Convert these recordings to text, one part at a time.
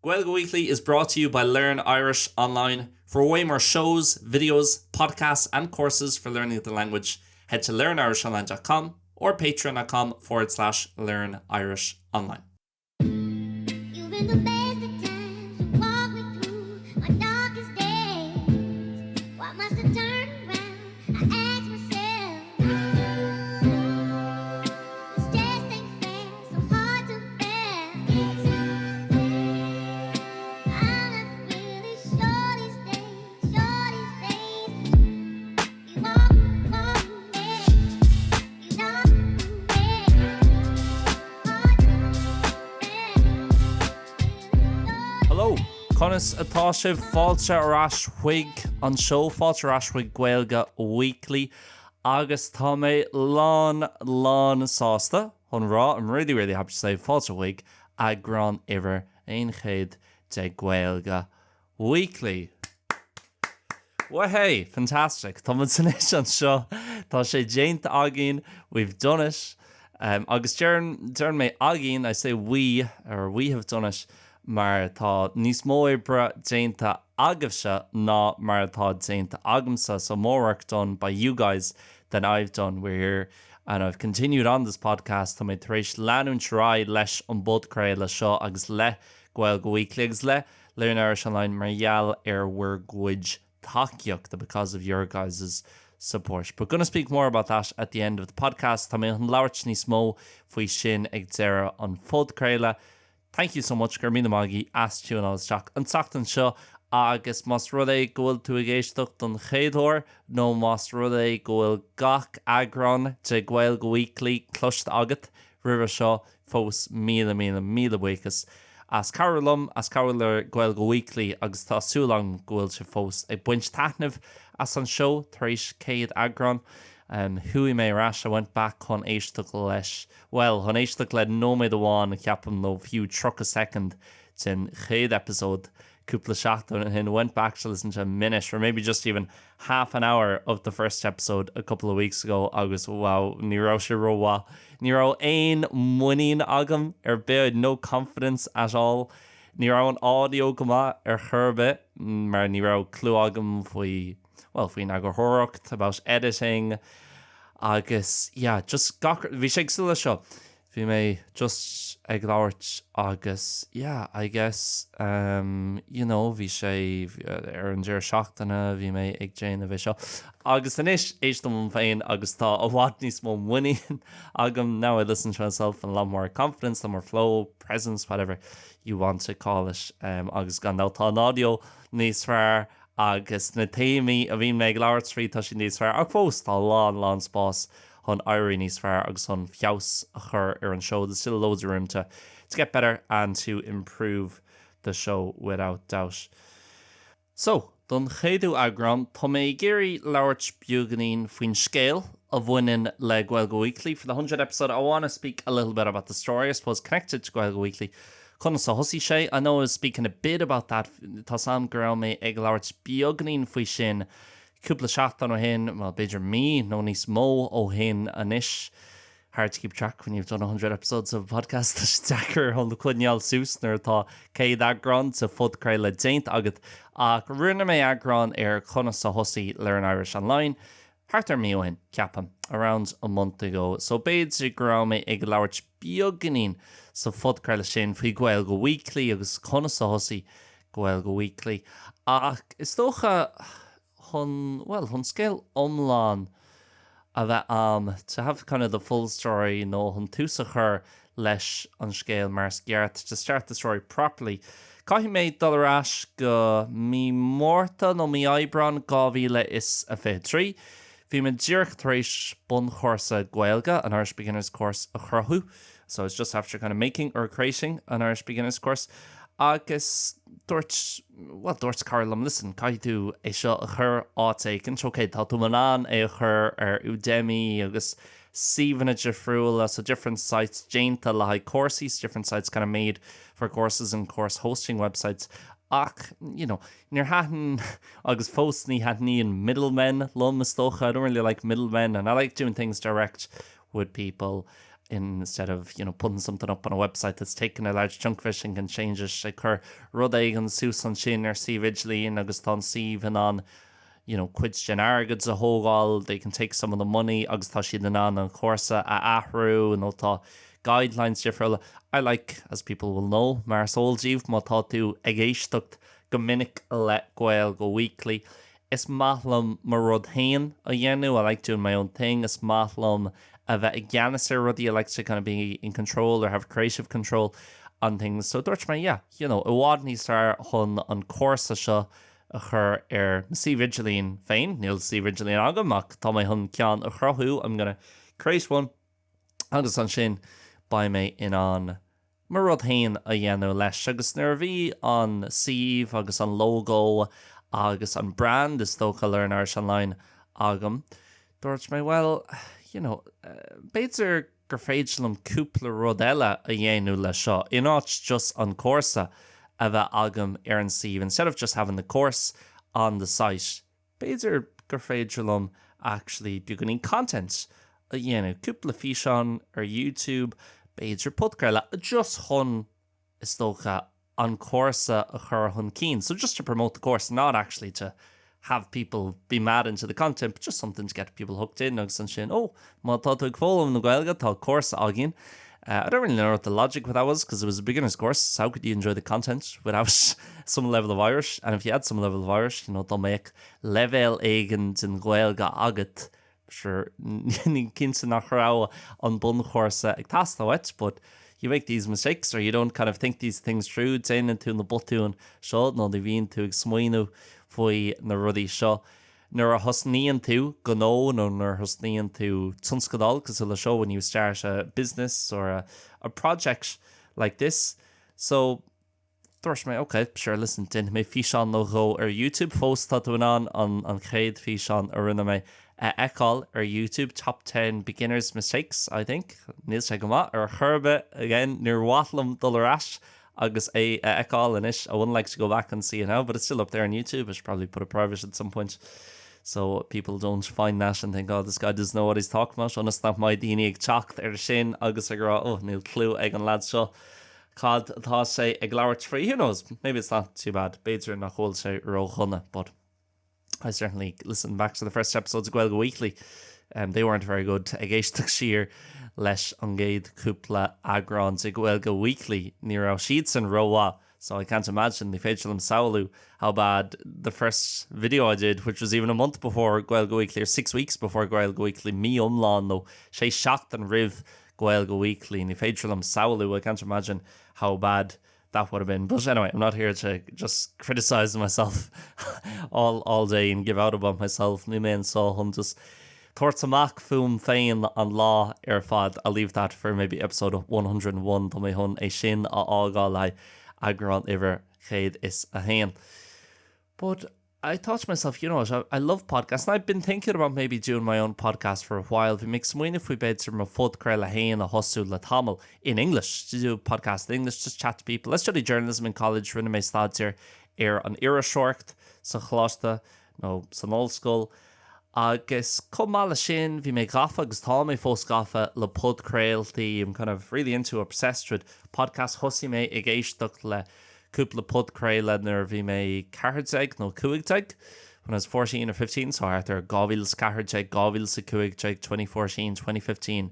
Gaeilge Weekly is brought to you by Learn Irish Online. For way more shows, videos, podcasts and courses for learning the language, head to learnirishonline.com or patreon.com forward slash learn Irish online. Hello, Conas atá sibh? Fáilte ar ais chuig an seó, fáilte ar ais chuig Gaeilge Weekly agus tá mé lán lán sásta chun rá I'm really really happy to say fáilte chuig eagrán uimhir 100 de Gaeilge Weekly. Wahey! Fantastic! Tá muid anois anseo, tá sé déanta againn, we've done it. Um, agus deireann, deireann mé againn, I say we, or we have done it, mar tá níos mó oibre déanta agaibhse ná mar atá déanta agamsa, so more work done by you guys than I've done. We're here and I've continued on this podcast, tá mé tar éis leanúint ar aghaidh leis an bpodchraoladh seo agus le Gaeilge Weekly agus le Learn Irish Online mar gheall ar bhur gcuid tacaíochta because of your guys' support. But gonna speak more about that at the end of the podcast, tá mé chun labhairt níos mó faoi sin ag deireadh an phodchraoladh. Thank you so much, go raibh míle maith agaibh as tiúnáil isteach an tseachtain seo agus más rud é go bhfuil tú ag éisteacht don chéad uair nó más rud é go bhfuil gach eagrán de Gaeilge Weekly cloiste agat roimhe seo fós míle míle míle buíochas as cabhrú liom, as cabhrú le Gaeilge Weekly agus tá súil agam go bhfuil sibh fós ag baint taitneamh as an seó tar éis 100 eagrán. Chuaigh mé ar ais, I went back chun éisteacht leis Bhuel, chun éisteacht le nóiméad amháin, ceapaim, nó fiú 30 soicind den chéad eipeasóid cúpla seachtain ó shin, went back to listen to a minute or maybe just even half an hour of the first episode a couple of weeks ago agus wow, ní raibh sé rómhaith. Ní raibh aon muinín agam ar bith, I had no confidence at all. Ní raibh an audio go maith ar chor ar bith mar ní raibh clue agam faoi bhuel, faoin eagarthóireacht, about editing agus yeah, just gach, bhí sé cosúil le seo, bhí mé just ag labhairt agus yeah, I guess um, you know, bhí sé ar an deireadh seachtaine, bhí mé ag déanamh é seo. Agus anois, éistim liom féin agus tá i bhfad níos mó muinín agam, now I listen to myself and a lot more confidence, a lot more flow, presence, whatever you want to call it, um, agus gan dabht tá an audio níos fearr Agus na téamaí a bhíonn mé ag labhairt faoi, tá siad níos fearr, ach fós tá a lán, lán spás chun éirí níos fearr agus chun feabhas a chur ar an seó, there's still loads of room to to get better and to improve the show without doubt. So, don chéadú eagrán, tá mé ag iarraidh labhairt beagáinín faoin scéal a bhaineann le Gaeilge Weekly. For the hundredth episode, I want to speak a little bit about the story, I suppose, connected to Gaeilge Weekly. Conas a thosaigh sé? I know I was speaking a bit about that, tá's a'm go raibh mé ag labhairt beagáinín faoi sin cúpla seachtain ó shin, bhuel b'fhéidir mí nó níos mó ó shin anois. Hard to keep track when you've done 100 episodes of a podcast, tá sé deacair chun coinneáil suas nuair atá 100 eagrán de phodchraoladh déanta agat, ach rinne mé eagrán ar conas a thosaigh Learn Irish Online, Thart ar mí ó shin, ceapaim, around a month ago, so b'fhéidir go raibh mé ag labhairt beagáinín sa phodchraoladh sin faoi Gaeilge Weekly agus conas a thosaigh Gaeilge Weekly ach is dócha chun, bhuel, chun scéal iomlán a bheith a'm, to have kind of the full story nó chun tús a chur leis an scéal mar is ceart, to start the story properly. Caithfidh mé dul ar ais go mí Márta nó mí Aibreán 2023. Bhí mé díreach tar éis bunchúrsa Gaeilge, an Irish Beginners Course, a chruthú. So it's just after kind of making or creating an Irish Beginners Course. Agus dúirt, bhuel, dúirt cara liom, listen, caithfidh tú é seo a chur áit éicint, ok, tá tú in ann é a chur ar Udemy agus suíomhanna difriúla, so different sites déanta le haghaidh cúrsaí, so different sites kind of made for courses and course hosting websites ach, you know, níor thaitin agus fós ní thaitníonn middlemen liom is dócha, I don't really like middlemen and I like doing things direct with people. Instead of, you know, putting something up on a website that's taken a large chunk of it and can change it, ag cur rud éigin suas ansin ar suíomh idirlín agus tá an suíomh in ann, you know, cuid den airgead a thógáil, they can take some of the money agus tá siad in ann an cúrsa a athrú nó tá guidelines difriúla. I like, as people will know, mar is eol daoibh má tá tú ag éisteacht go minic le Gaeilge Weekly, Is maith liom mo rud féin a dhéanamh, I like doing my own thing, is maith liom a bheith i gceannas ar rudaí, I like to kind of be in control or have creative control on things. So dúirt mé, yeah, you know, i bhfad níos fearr chun an cúrsa seo a chur ar mo suíomh idirlín féin, níl suíomh idirlín agam ach tá mé chun ceann a chruthú, I'm gonna create one, agus ansin beidh mé in ann mo rud féin a dhéanamh leis. Agus nuair a bhí an suíomh agus an lógó agus an brand, is dócha, Learn Irish Online agam, dúirt mé, bhuel, you know, b'fhéidir gur féidir liom cúpla rud eile a dhéanamh leis seo, in áit just an cúrsa a bheith agam ar an suíomh, instead of just having the course on the site. B'fhéidir gur féidir liom actually beagáinín content a dhéanamh, cúpla físeán ar YouTube, b'fhéidir podchraoladh, just chun, is dócha, an cúrsa a chur chun cinn. So just to promote the course, not actually to have people be mad into the content, but just something to get people hooked in agus ansin, oh, má tá tú ag foghlaim na Gaeilge, tá cúrsa againn. I don't really know what the logic with that was because it was a beginner's course, so how could you enjoy the content without some level of Irish? And if you had some level of Irish, you know, dá mbeadh leibhéal éigin den Ghaeilge agat, sure, ní cinnte nach raibh an bunchúrsa ag teastáil uait, but you make these mistakes or you don't kind of think these things through, déanann tú na botúin seo nó ní bhíonn tú ag smaoineamh faoi na rudaí seo. Nuair a thosnaíonn tú gnó nó nuair a thosnaíonn tú tionscadal cosúil le seo, when you start a business or a a project like this. So, dúirt mé, ok, sure, listen, déanfaidh mé físeán nó dhó ar YouTube. Fós tá tú in ann an an chéad físeán a rinne mé a fheiceáil ar YouTube, Top 10 Beginner's Mistakes, I think. Níl sé go maith ar chor ar bith, again, níor mhaith liom dul ar ais agus é a fheiceáil anois, I wouldn't like to go back and see it now, but it's still up there on YouTube, I should probably put it private at some point so people don't find that and think, oh, this guy doesn't know what he's talking about, ionas nach mbeidh daoine ag teacht ar sin agus ag rá, oh, níl clue ag an leaid seo cad atá sé ag labhairt faoi. Who knows, maybe it's not too bad, b'fhéidir nach bhfuil sé ródhona, but. I certainly listened back to the first episodes of Gaeilge Weekly um, they weren't very good ag éisteacht siar leis an gcéad cúpla eagrán de Gaeilge Weekly ní raibh siadsan rómhaith so I can't imagine ní féidir liom samhlú how bad the first video I did which was even a month before Gaeilge Weekly or 6 weeks before Gaeilge Weekly mí iomlán nó sé seachtain roimh Gaeilge Weekly ní féidir liom samhlú I can't imagine how bad that would have been. But anyway, I'm not here to just criticize myself all all day and give out about myself. Níl mé anseo chun just tabhairt amach fúm féin an lá ar fad. I'll leave that for maybe episode 101 Tá mé chun é sin a fhágáil le eagrán uimhir 101. But I thought to myself, you know what, I love podcasts and I've been thinking about maybe doing my own podcast for a while. Bhí mé ag smaoineamh faoi b'fhéidir mo phodchraoladh féin a thosú le tamall in English, to do a podcast in English, just chat to people. I studied journalism in college, rinne mé staidéar ar an iriseoireacht sa choláiste nó san ollscoil. Agus chomh maith leis sin, bhí mé gafa agus tá mé fós gafa le podchraoltaí, I'm kind of really into, obsessed with podcasts. Thosaigh mé ag éisteacht le cúpla podchraoladh nuair a bhí mé 14 nó 15, when I was 14 or 15, so thart ar 2014, 2015, 2014, 2015,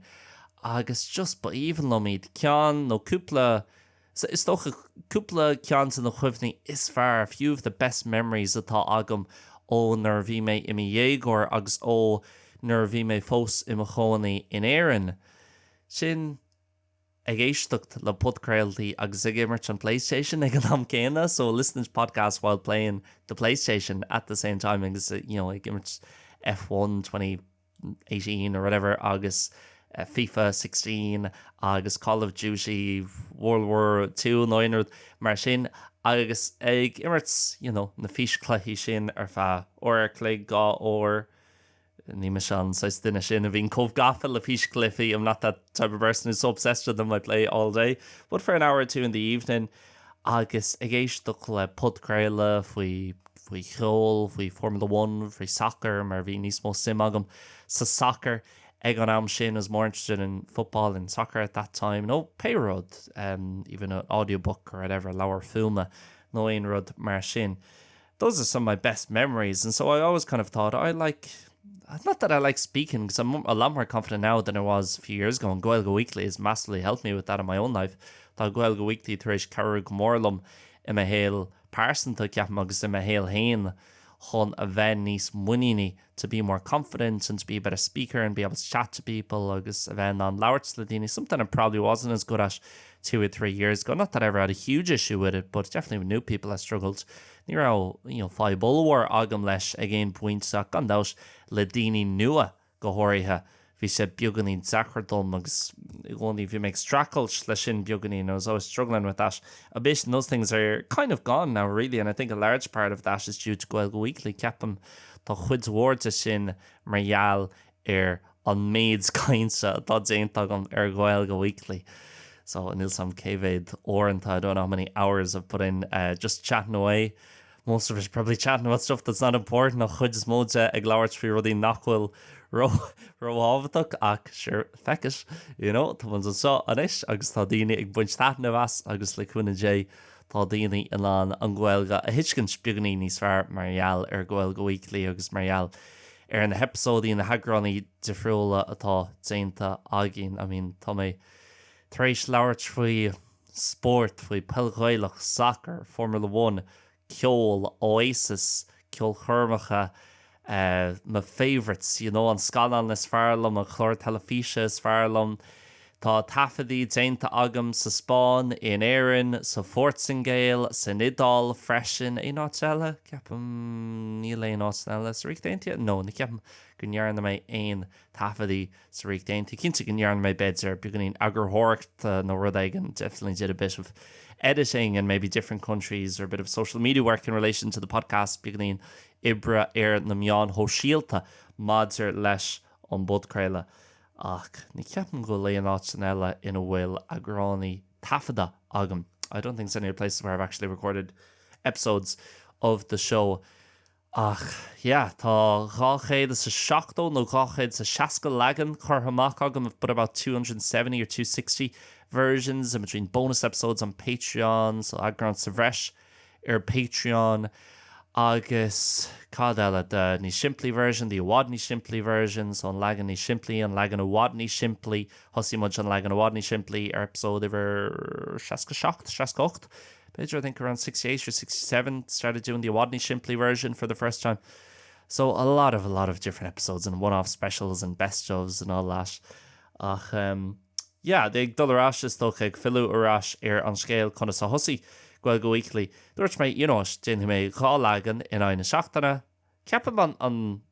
agus just ba aoibhinn liom iad, ceann nó cúpla, is dócha cúpla ceann de na cuimhní is fearr, few of the best memories atá agam ó nuair a bhí mé i mo dhéagóir agus ó nuair a bhí mé fós i mo chónaí in Éirinn. Sin. ag éisteacht le podchraoltaí agus ag imirt an PlayStation ag an am céanna, so listening to podcasts while playing the PlayStation at the same time agus you know ag imirt F1 2018 or whatever agus FIFA 16 agus Call of Duty World War II nó aon rud mar sin agus ag imirt you know na físchluichí sin ar feadh uair a chloig, 2 uair. Ní mise an saghas duine sin a bhíonn chomh gafa le físchluichí, I'm not that type of person who's so obsessed with them I play all day, but for an hour or two in the evening agus ag éisteacht le podchraoladh faoi faoi cheol, faoi Formula One, faoi sacar mar bhí níos mó suim agam sa sacar. Ag an am sin, I was more interested in football and soccer at that time, nó pé rud, um, even an audiobook or whatever, leabhar fuaime nó aon rud mar sin. Those are some of my best memories and so I always kind of thought I like not that I like speaking because I'm a lot more confident now than I was a few years ago and Gaeilge Weekly has massively helped me with that in my own life. Tá Gaeilge Weekly tar éis cabhrú go mór liom i mo shaol pearsanta ceapaim agus i mo shaol féin chun a bheith níos muiníní to be more confident and to be a better speaker and be able to chat to people agus a bheith in ann labhairt le daoine, something I probably wasn't as good at two or three years ago. Not that I ever had a huge issue with it, but definitely with new people I struggled. Ní raibh you know, fadhb ollmhór agam leis ag aon phointe ach gan dabht le daoine nua go háirithe, bhí sé beagáinín deacair dom agus i gcónaí bhí mé ag streachailt leis sin beagáinín, I was always struggling with that a bit and those things are kind of gone now really and I think a large part of that is due to Gaeilge Weekly, ceapaim tá cuid mhór de sin mar gheall ar an méid cainte atá déanta agam ar Ghaeilge Weekly. So níl 's a'm cé mhéad uaireanta, I don't know how many hours I've put in uh, just chatting away. Most of it probably chatting about stuff that's not important an chuid is mó de ag labhairt faoi rudaí nach bhfuil ró-thábhachtach ach sure feck it, you know, tá muid anseo anois agus tá daoine ag baint taitneamh as agus le cúnamh Dé tá daoine in ann an Ghaeilge a thuiscint beagáinín níos fearr mar gheall ar Gaeilge Weekly agus mar gheall ar na heipeasóidí, na heagráin difriúla atá déanta againn. I mean, tá mé tar éis labhairt faoi spórt, faoi peil Ghaelach, sacar, Formula One, ceol, Oasis, ceolchoirmeacha, mo favourites, you know, an scannán is fearr liom, an clár teilifíse is fearr liom. Tá taifeadaí déanta agam sa Spáinn, in Éirinn, sa Phortaingéil, san Iodáil freisin. Aon áit eile? Ceapaim níl aon áit eile. Sa Ríocht Aontaithe? No, ní cheapaim go ndearna mé aon taifeadaí sa Ríocht Aontaithe. Cinnte go ndearna mé b'fhéidir beagáinín eagarthóireachta nó rud éigin, definitely did a bit of editing in maybe different countries or a bit of social media work in relation to the podcast, beagáinín oibre ar na meáin shóisialta maidir leis an bpodchraoladh. Ach ní cheapaim go bhfuil aon áit eile ina bhfuil eagráin taifeadta agam. I don't think there's any other places where I've actually recorded episodes of the show. Ach yeah, tá 270 nó 260 leagan curtha amach agam, I've put about 270 or 260 versions in between bonus episodes on Patreon, so eagrán sa bhreis ar Patreon agus cad eile, the níos simplí version, the i bhfad níos simplí version, so an leagan níos simplí, an leagan i bhfad níos simplí, thosaigh muid an leagan i bhfad níos simplí ar eipeasóid uimhir 67, 68. B'fhéidir I think around 68 or 67 started doing the i bhfad níos simplí version for the first time. So a lot of a lot of different episodes and one-off specials and best ofs and all that. Ach um, yeah, ag dul ar ais is dócha ag filleadh ar ais ar an scéal conas a thosaigh Gaeilge Weekly. Dúirt mé, you know, déanfaidh mé dhá leagan in aghaidh na seachtaine. Ceapaim an, an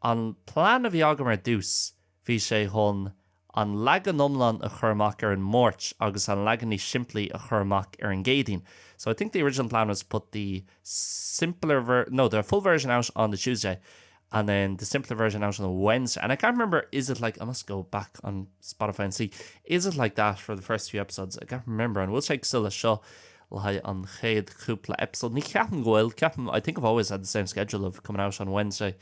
An plean a bhí agam ar dtús, bhí sé chun an leagan iomlán a chur amach ar an Máirt agus an leagan níos simplí a chur amach ar an gCéadaoin. So I think the original plan was to put the simpler ver no, the full version out on the Tuesday and then the simpler version out on the Wednesday. And I can't remember, is it like, I must go back on Spotify and see, is it like that for the first few episodes? I can't remember. An bhfuil sé cosúil leis seo le haghaidh an chéad chúpla eipeasóid. Ní cheapaim go bhfuil, ceapaim, I think I've always had the same schedule of coming out on Wednesday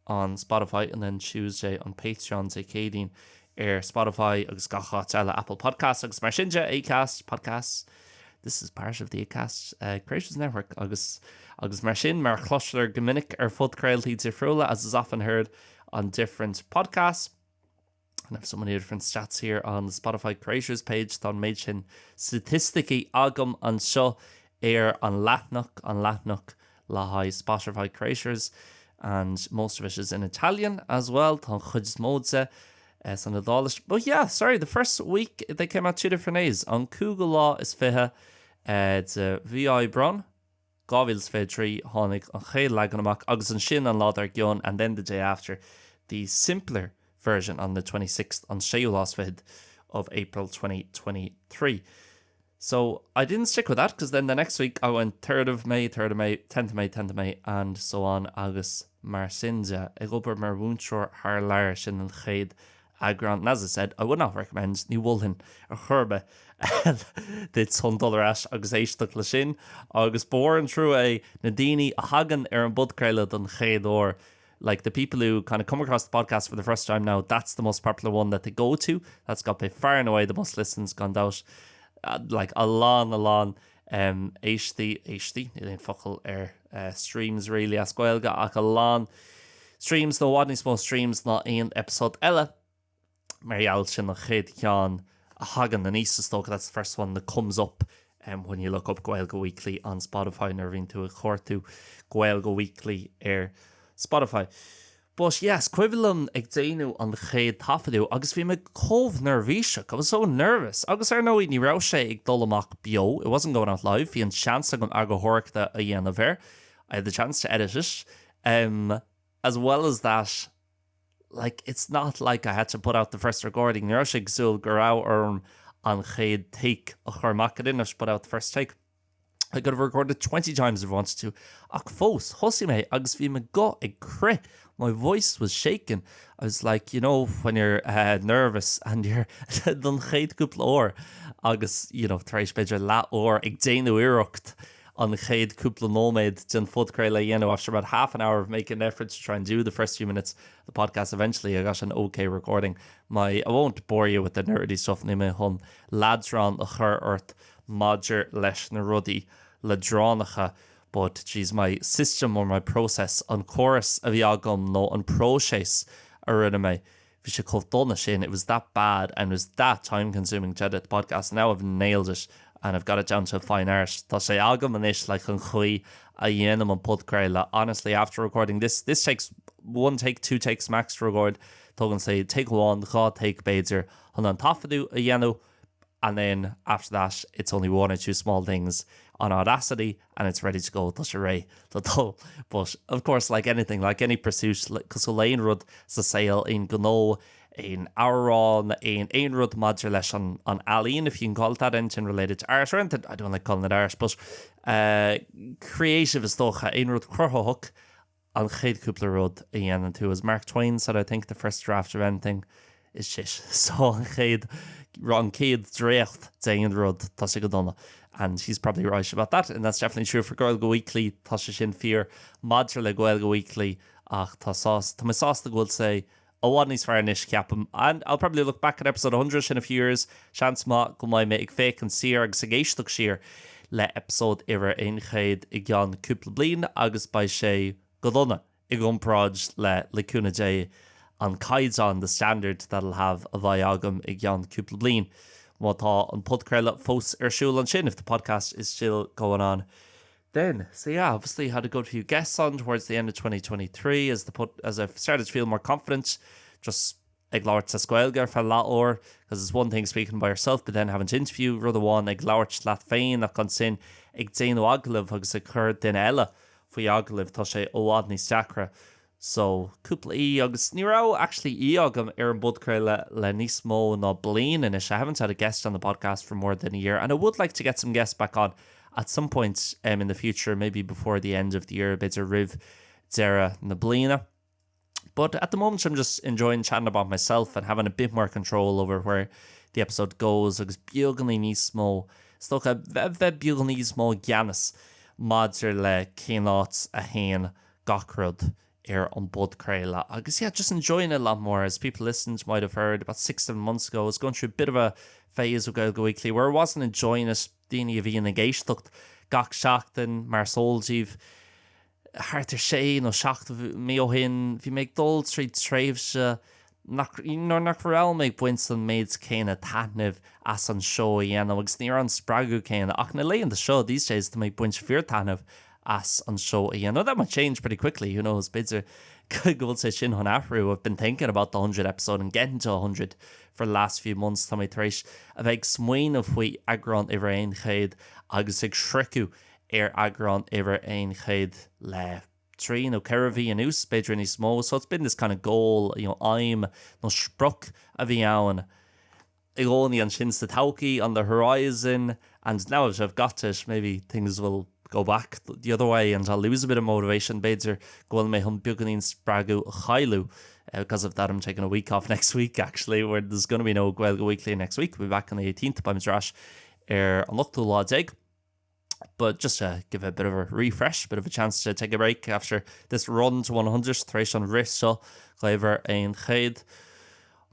on Spotify and then Tuesday on Patreon, Dé Céadaoin ar Spotify agus gach áit eile, Apple Podcasts agus mar sin de, Acast, Podcasts, this is part of the Acast uh, Creators Network agus agus mar sin mar a chloistear go minic ar phodchraoltaí difriúla as is often heard on different podcasts. And I've so many different stats here on the Spotify Creators page Tá an méid sin staitisticí agam anseo ar an leathanach an leathanach le haghaidh Spotify Creators and most of it is in Italian as well Tá an chuid is mó de eh, san Iodáilis. But yeah, sorry, the first week they came out two different days an cúigiú lá is fiche eh, de mhí Aibreán 2023 tháinig an chéad leagan amach agus ansin an lá dár gcionn and then the day after the simpler version on the 26th an séú lá is fichead of April 2023. So I didn't stick with that because then the next week I went 3rd of May, 3rd of May, 10th of May, 10th of May and so on agus mar sin de. Ag obair mar mhúinteoir thar lear sin an chéad eagrán. And as I said, I would not recommend, ní mholfainn ar chor ar bith duit chun dul ar ais agus éisteacht leis sin agus ba mhór an trua é na daoine a thagann ar an bpodchraoladh don chéad uair. Like the people who kind of come across the podcast for the first time now, that's the most popular one that they go to. That's got by far and away the most listens gan dabht. Uh, like a lán a lán um, éistí éistí níl aon focal ar uh, streams really as Gaeilge ach a lán streams nó i bhfad níos mó streams ná aon episode eile. Mar gheall sin an chéad cheann a thagann aníos is dócha that's the first one that comes up um, when you look up Gaeilge Weekly on Spotify nuair a bhíonn tú ag cuartú Gaeilge Weekly ar Spotify. But yes, cuimhin liom ag déanamh an chéad taifeadadh agus bhí mé chomh neirbhíseach, I was so nervous. Agus ar ndóigh ní raibh sé ag dul amach beo, it wasn't going out live, bhí an seans agam eagarthóireachta a dhéanamh air, I had the chance to edit it. Um, as well as that, like it's not like I had to put out the first recording, ní raibh sé cosúil go raibh orm an chéad take a chur amach, I didn't have to put out the first take. I could have recorded 20 times if I wanted to, ach fós, thosaigh mé agus bhí mo guth ag crith, my voice was shaking, I was like, you know, when you're uh, nervous and you're don chéad cúpla uair agus, you know, tar éis b'fhéidir leath uair ag déanamh iarracht an chéad cúpla nóiméad den phodchraoladh a dhéanamh after about half an hour of making an effort to try and do the first few minutes of the podcast eventually I got an okay recording my I won't bore you with the nerdy stuff níl mé chun leadrán a chur ort maidir leis na rudaí leadránacha but geez my system or my process an córas a bhí agam nó an próiseas a rinne mé bhí sé chomh dona sin, it was that bad and it was that time consuming to edit the podcast and now I've nailed it and I've got it down to a fine art. Tá sé agam anois like an chaoi a dhéanaim an podchraoladh. Honestly, after recording this, this takes one take, two takes max to record, tógann sé take amháin, dhá take b'fhéidir chun an taifeadadh a dhéanamh and then after that it's only one or two small things on Audacity and it's ready to go tá sé réidh le dul. But of course like anything, like any pursuit, cosúil le aon rud sa saol, aon ghnó, aon amhrán, aon aon rud maidir leis an an ealaín, if you can call it that, anything related to art or anything, I don't like calling it art, but uh, creative is dócha, aon rud cruthaitheach, an chéad cúpla rud a dhéanann tú, as Mark Twain said I think the first draft of anything is shit so an chéad an chéad dréacht d'aon rud tá sé go dona and he's probably right about that and that's definitely true for Gaeilge Weekly tá sé sin fíor maidir le Gaeilge Weekly ach tá sásta tá mé sásta go bhfuil sé i bhfad níos fearr anois ceapaim and I'll probably look back at episode 100 in a few years seans maith go mbeidh mé ag féachaint siar agus ag éisteacht siar le eipeasóid uimhir 100 i gceann cúpla bliain agus beidh sé go dona i gcomparáid le le cúnamh Dé an caighdeán the standard that I'll have a bheidh agam i gceann cúpla bliain má tá an podchraoladh fós ar siúl ansin if the podcast is still going on then. So yeah, obviously had a good few guests on towards the end of 2023 as the put as I started to feel more confident just ag labhairt as Gaeilge ar feadh leathuair because it's one thing speaking by yourself but then having to interview rud amháin ag labhairt leat féin ach ansin ag déanamh agallamh agus ag cur duine eile faoi agallamh tá sé i bhfad níos deacra So, cúpla aoi agus ní raibh actually aoi agam ar an bpodchraoladh le níos mó ná bliain anois. I haven't had a guest on the podcast for more than a year and I would like to get some guests back on at some point um, in the future, maybe before the end of the year, b'fhéidir roimh deireadh na bliana. But at the moment I'm just enjoying chatting about myself and having a bit more control over where the episode goes agus beagáinín níos mó, is dócha, bheith beagáinín níos mó i gceannas maidir le cén áit a théann gach rud ar an bpodchraoladh agus yeah just enjoying it a lot more as people listened might have heard about 6 7 months ago I was going through a bit of a phase with Gaeilge Weekly where I wasn't enjoying it daoine a bhíonn ag éisteacht gach seachtain mar is eol daoibh thart ar sé nó seacht mí ó shin bhí mé ag dul trí tréimhse nach nuair nach raibh mé ag baint an méid céanna taitnimh as an seó a dhéanamh agus ní raibh an spreagadh céanna ach na laethanta seo these days tá mé ag baint fíortaitneamh as an seó a dhéanamh. That might change pretty quickly, who knows, b'fhéidir go bhfuil sé sin chun athrú. I've been thinking about the 100 episode and getting to 100 for the last few months. Tá mé tar éis a bheith ag smaoineamh faoi eagrán uimhir 100 agus ag sroicheadh ar eagrán uimhir 100 le trí nó ceithre mhí anuas, b'fhéidir níos mó. So it's been this kind of goal, you know, aidhm nó sprioc a bhí ann i gcónaí ansin sa todhchaí, on the horizon, and now that I've got it, maybe things will go back the other way and I'll lose a bit of motivation, b'fhéidir go bhfuil mé chun beagáinín spreagadh a chailleadh because of that I'm taking a week off next week actually where there's going to be no Gaeilge Weekly next week, we'll be back on the 18th, beimid ar ais ar an ochtú lá déag. But just to give a bit of a refresh, bit of a chance to take a break after this run to 100 tar éis an rith seo go uimhir 100.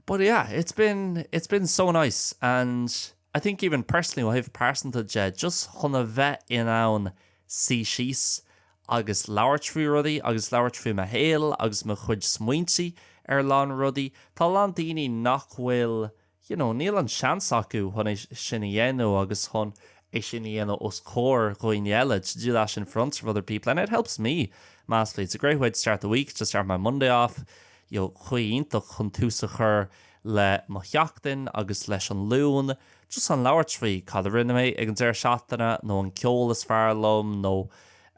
But yeah, it's been, it's been so nice and I think even personally ó thaobh pearsanta de, just chun a bheith in ann suí síos agus labhairt faoi rudaí agus labhairt faoi mo shaol agus mo chuid smaointe ar a lán rudaí. Tá a lán daoine nach bhfuil you know, níl an seans acu chun é sin a dhéanamh agus chun é sin a dhéanamh os comhair dhaoine eile, to do that in front of other people and it helps me massively. It's a great way to start the week, to start my Monday off, you know, chaoi iontach chun tús a chur le mo sheachtain agus leis an Luan, just chun labhairt faoi cad a rinne mé ag an deireadh seachtaine nó an ceol is fearr liom nó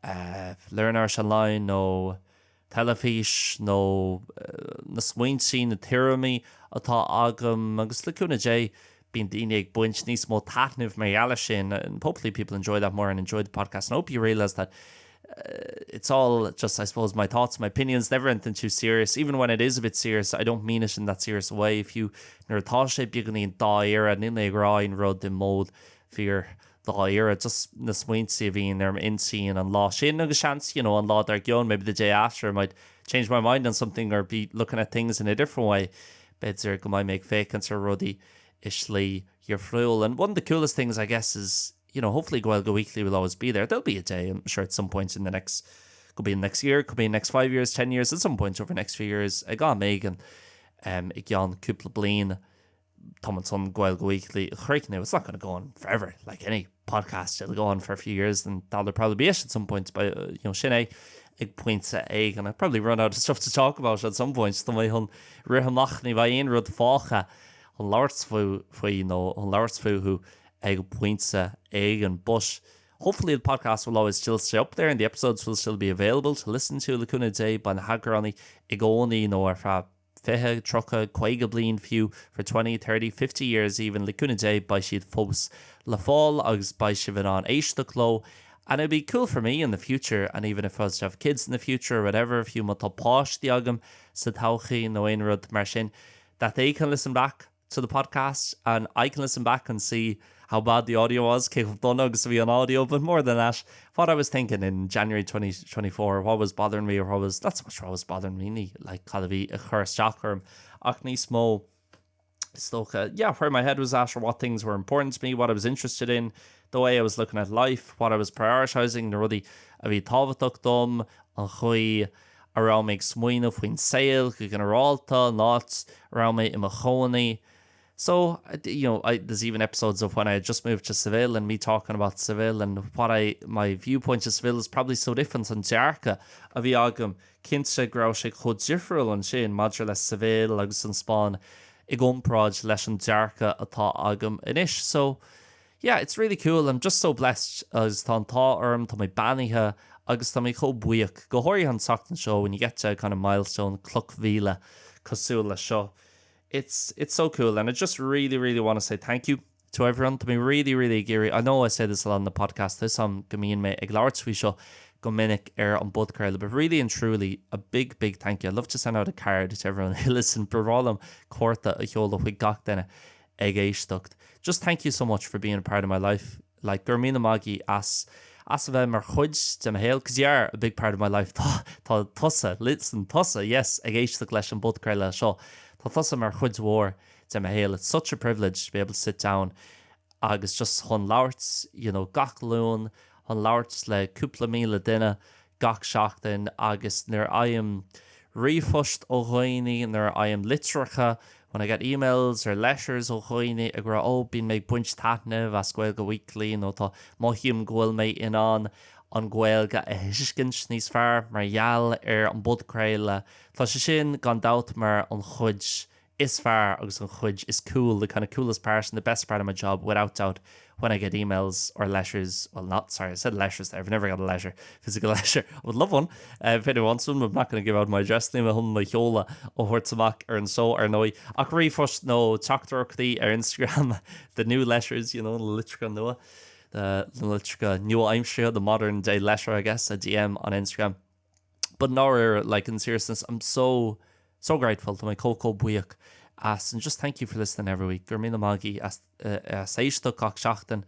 eh, Learn Irish Online nó teilifís nó na smaointe, na tuairimí atá agam agus le cúnamh Dé bíonn daoine ag baint níos mó taitnimh mar gheall air sin and hopefully people enjoy that more and enjoy the podcast and I hope you realise that it's all just I suppose my thoughts, my opinions, never anything too serious even when it is a bit serious I don't mean it in that serious way fiú nuair atá sé beagáinín dáiríre níl mé ag rá aon rud i mód fíor dáiríre, just na smaointe a bhíonn ar m'intinn an lá sin agus seans, you know, an lá dár gcionn, maybe the day after I might change my mind on something or be looking at things in a different way, b'fhéidir go mbeidh mé ag féachaint ar rudaí i slí dhifriúil. And one of the coolest things, I guess, is, you know, hopefully Gaeilge Weekly will always be there. There'll be a day, I'm sure, at some point in the next, could be in the next year, could be in the next five years, ten years, at some point over the next few years, ag am éigin um, i gceann cúpla bliain, Tá mé chun Gaeilge Weekly a chríochnú, it's not going to go on forever, like any podcast it'll go on for a few years and that'll probably be it at some point, but you know, sin é ag pointe éigin. I'll probably run out of stuff to talk about at some point, tá mé chun rith amach, ní bheidh aon rud fágtha chun labhairt faoi nó chun labhairt fúthu ag pointe éigin, but hopefully the podcast will always still stay up there and the episodes will still be available to listen to le cúnamh Dé beidh na heagráin i gcónaí nó ar feadh 20, 30, 50 bliain fiú, for 20, 30, 50 years even, le cúnamh Dé beidh siad fós le fáil agus beidh sibh in ann éisteacht leo and it'd be cool for me in the future and even if I was to have kids in the future or whatever, fiú má tá páistí agam sa todhchaí nó aon rud mar sin, that they can listen back to the podcast and I can listen back and see how bad the audio was, cé chomh dona agus a bhí an audio, but more than that, what I was thinking in January 2024, what was bothering me or what was, not so much what was bothering me, ní like cad a bhí ag cur isteach orm, ach níos mó, is dócha, yeah, where my head was at or what things were important to me, what I was interested in, the way I was looking at life, what I was prioritising, na rudaí a bhí tábhachtach dom, an chaoi a raibh mé ag smaoineamh faoin saol go ginearálta, an áit a raibh mé i mo chónaí. So, you know, I, there's even episodes of when I had just moved to Seville and me talking about Seville and what I, my viewpoint of Seville is probably so different an dearcadh a bhí agam, cinnte go raibh sé chomh difriúil ansin maidir le Seville agus an Spáinn i gcomparáid leis an dearcadh atá agam anois. So, Yeah, it's really cool, I'm just so blessed agus tá an t-ádh orm, tá mé beannaithe agus tá mé chomh buíoch, go háirithe an tseachtain seo when you get to a kind of milestone, cloch mhíle cosúil le seo. It's, it's so cool and I just really, really want to say thank you to everyone. Tá mé really, really ag iarraidh, I know I say this a lot on the podcast, tá a fhios agam go mbíonn mé ag labhairt faoi seo go minic ar an bpodchraoladh, but really and truly a big, big thank you. I'd love to send out a card to everyone who listen, ba bhreá liom cárta a sheoladh chuig gach duine ag éisteacht. Just thank you so much for being a part of my life. Like, go raibh míle maith agaibh as as a bheith mar chuid de mo shaol, cause you are a big part of my life. Tá tá tusa, listen, tusa, yes, ag éisteacht leis an bpodchraoladh seo. Tá tusa mar chuid mhór de mo shaol. It's such a privilege to be able to sit down agus just chun labhairt, you know, gach Luan, chun labhairt le cúpla míle duine gach seachtain agus nuair a fhaighim ríomhphost ó dhaoine, nuair a fhaighim litreacha, when I get emails or letters ó dhaoine ag rá oh bíonn mé ag baint taitneamh as Gaeilge Weekly nó tá mothaím go bhfuil mé in ann an Ghaeilge a thuiscint níos fearr mar gheall ar an bpodchraoladh. Tá sé sin gan dabht mar an chuid is fearr agus an chuid is cool, the kind of coolest part and the best part of my job without doubt when I get emails or letters, well not, sorry, I said letters there, I've never got a letter, physical letter, I would love one, uh, if anyone wants one, I'm not going to give out my address, níl mé chun mo sheoladh a thabhairt amach ar an seó ar ndóigh, ach ríomhphost nó teachtaireachtaí ar Instagram, the new letters, you know, na litreacha nua, the, na litreacha nua-aimseartha, the modern day letter, I guess, a DM on Instagram. But i ndáiríre, like in seriousness, I'm so, so grateful, tá mé chomh chomh buíoch as, and just thank you for listening every week, go raibh míle maith agaibh as, as éisteacht gach seachtain.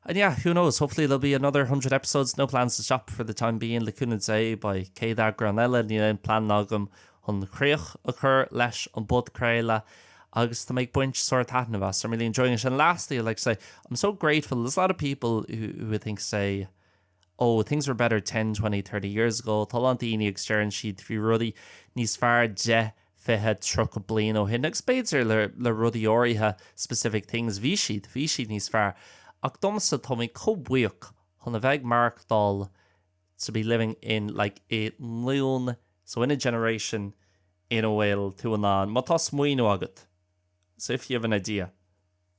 And yeah, who knows, hopefully there'll be another 100 episodes, no plans to stop for the time being, le cúnamh Dé beidh 100 eagrán eile, níl aon plean agam chun críoch a chur leis an bpodchraoladh agus tá mé ag baint sórt taitneamh as, I'm really enjoying it. And lastly, I'd like to say, I'm so grateful, there's a lot of people who, who I think say, oh, things were better 10, 20, 30 years ago, tá a lán daoine agus deireann siad bhí rudaí níos fearr 10, 20, 30 bliain ó shin agus b'fhéidir le, le rudaí áirithe, specific things, bhí siad, bhí siad níos fearr. Ach domsa tá mé chomh buíoch chun a bheith ag maireachtáil to be living in like i nglúin, so in a generation ina bhfuil tú in ann, má tá smaoineamh agat, so if you have an idea,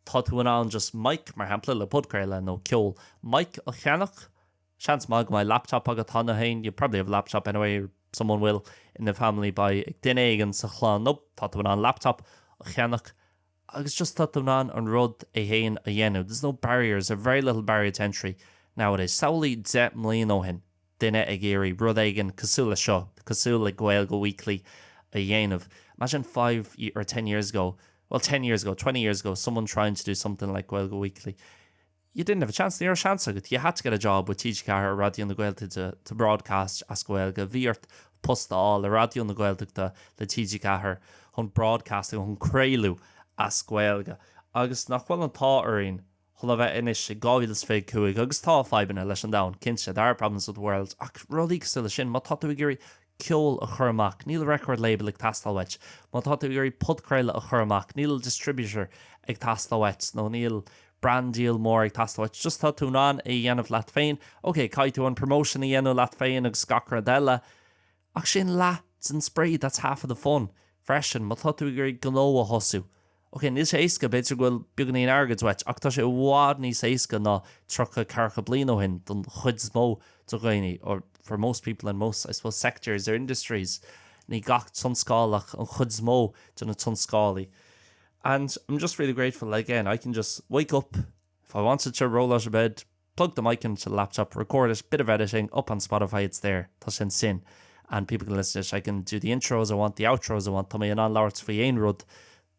tá tú in ann just mic, mar shampla, le podchraoladh nó ceol, mic a cheannach, seans maith go mbeidh laptop agat cheana féin, you probably have a laptop anyway, or someone will in the family, beidh ag duine éigin sa chlann, nó tá tú in ann laptop a cheannach agus just tá tú in ann an rud é féin a dhéanamh, there's no barriers, or very little barrier to entry nowadays. Samhlaigh 10 mbliana ó shin, duine ag iarraidh rud éigin cosúil le seo, cosúil le Gaeilge Weekly a dhéanamh. Imagine 5 or 10 years ago, well 10 years ago, 20 years ago, someone trying to do something like Gaeilge Weekly. You didn't have a chance, ní raibh seans agat, you had to get a job with TG4 or Raidió na Gaeltachta to broadcast as Gaeilge, bhí ort post a fháil le Raidió na Gaeltachta le TG4 chun broadcasting, chun craoladh as Gaeilge. Agus nach bhfuil an t-ádh orainn chun a bheith anois i 2025 agus tá fadhbanna leis an domhan, cinnte, there are problems with the world, ach rudaí cosúil leis sin, má tá tú ag iarraidh ceol a chur amach, níl record label ag teastáil uait, má tá tú ag iarraidh podchraoladh a chur amach, níl distributor ag teastáil uait nó níl brand deal mór ag teastáil uait, just tá tú in ann é a dhéanamh leat féin, ok, caithfidh tú an promotion a dhéanamh leat féin agus gach rud eile, Ach sin leath den spraoi, that's half of the fun, freisin, má tá tú ag iarraidh gnó a thosú. Ok, níl sé éasca, b'fhéidir go bhfuil beagáinín airgid uait, ach tá sé i bhfad níos éasca ná 30, 40 bliain ó shin don chuid is mó de dhaoine, or for most people in most, I suppose, sectors or industries. Ní gach tionscal ach an chuid is mó de na tionscail. And I'm just really grateful, again, I can just wake up, if I wanted to roll out of bed, plug the mic into the laptop, record it, bit of editing, up on Spotify, it's there, tá sé ansin and people can listen to it, I can do the intros I want, the outros I want, tá mé in ann labhairt faoi aon rud,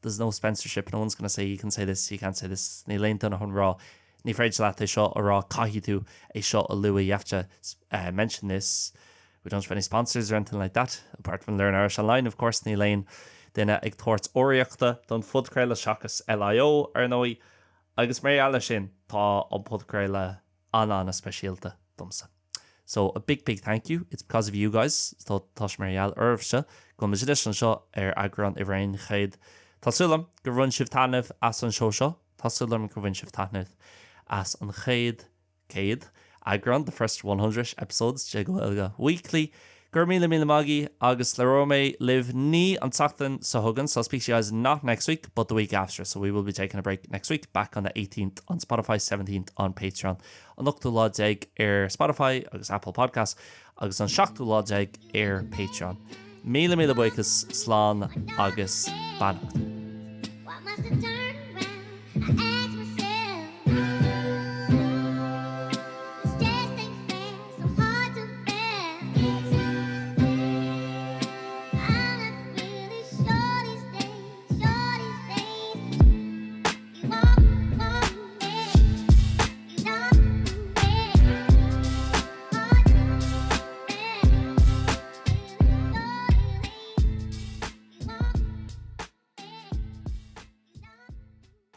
there's no spensorship, no one's gonna say you can say this, you can't say this, níl aon duine chun rá ní féidir leat é seo a rá, caithfidh tú é seo a lua, you have to uh, mention this, we don't have any sponsors or anything like that, apart from Learn Irish Online, of course, níl aon duine ag tabhairt urraíochta don phodchraoladh seachas LIO, ar ndóigh, Agus mar gheall air sin, tá an podchraoladh an-an-speisialta domsa. So, a big big thank you, it's because of you guys, tá sé mar gheall oraibhse go bhfuil muid anois anseo ar eagrán uimhir 100. Tá súil agam gur bhain sibh taitneamh as an seó seo, tá súil agam gur bhain sibh taitneamh as an chéad 100 eagrán, the first 100 episodes de Gaeilge Weekly. Go raibh míle míle maith agaibh agus labhróidh mé libh ní an tseachtain seo chugainn, so I'll speak to you guys not next week but the week after. So we will be taking a break next week, back on the 18th on Spotify, 17th on Patreon. An ochtú lá déag ar Spotify agus Apple Podcasts agus an seachtú lá déag ar Patreon. Míle míle buíochas, slán agus beannacht.